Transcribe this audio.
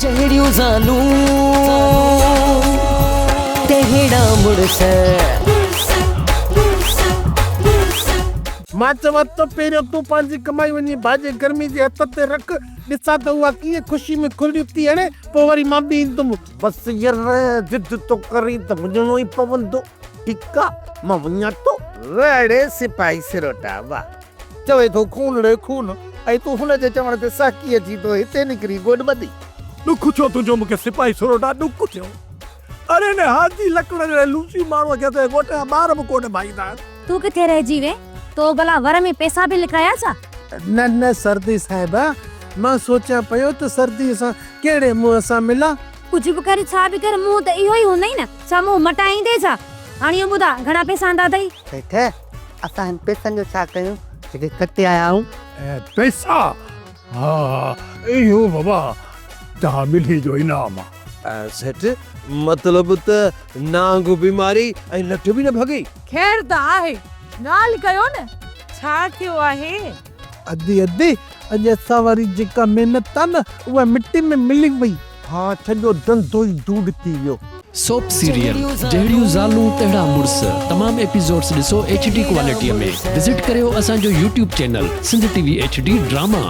جهڙيون زالون تهڙا مڙس. مان چوان ٿو پهريون تون پنهنجي ڪمائي وڃي ڀاڄي گرمي جي هٿ تي رک، ڏسان ته اها ڪيئن خوشي ۾ کليون ٿي هڻي، پوء وري مان به ايندم. بس ير ضد ٿو ڪرين ته وڃڻو ئي پوندو. ٺيڪ آ مان وڃان ٿو. واهه ڙي سپاهي سروٽا واهه. چوي ٿو خون ڙي خون ۽ تون هن جي چوڻ تي سهڪي اچين ٿو هتي نڪري گوڏ ٻڌي. ڏک ٿيو تنهنجو مون کي سپاهي سروٽا ڏک ٿيو. اڙي هن حاجي لڪڙ جهڙي لوسي ماڻهوء کي اسان جي ڳوٺ جا ٻار به ڪونه ڀائيندا آهن. تون ڪٿي رهجي وئين؟ تو ڀلا ور ۾ پئسا به لڪايا ڇا؟ نه نه سردي صاحب، مان سوچيان پيو ته سرديء سان ڪهڙي منهن سان ملان. ڪجهه به ڪر، ڇا به ڪر، منهن ته اهو ئي هوندئي نه. ڇا منهن مٽائيندين ڇا؟ هاڻي اهو ٻڌاء، گهڻا پئسا آندا اٿئي؟ سيٺ، اسان هن پئسن جو ڇا ڪيون، جيڪي کٽي آيا آهيون؟ پئسا؟ ها، اهو بابا توهان ٻنهي جو انعام آ. سيٺ، مطلب ته نانگ به ماري ۽ لٺ به نه ڀڳي. خير ته آهي، ڳالهه ڪيو نه، ڇا ٿيو آهي؟ ادي ادي، اڄ اسان واري جيڪا محنت آ نه، اها مٽي ۾ ملي وئي. ها سڄو ڌنڌو ئي ڌوڙ ٿي ويو. سوپ سيريل جهڙيون زالون تهڙا مڙس تمام ايپيسوڊس ڏسو ايڇ ڊي ڪوالٽي ۾ وزٽ ڪريو اسان جو YouTube channel Sindh T V H D drama.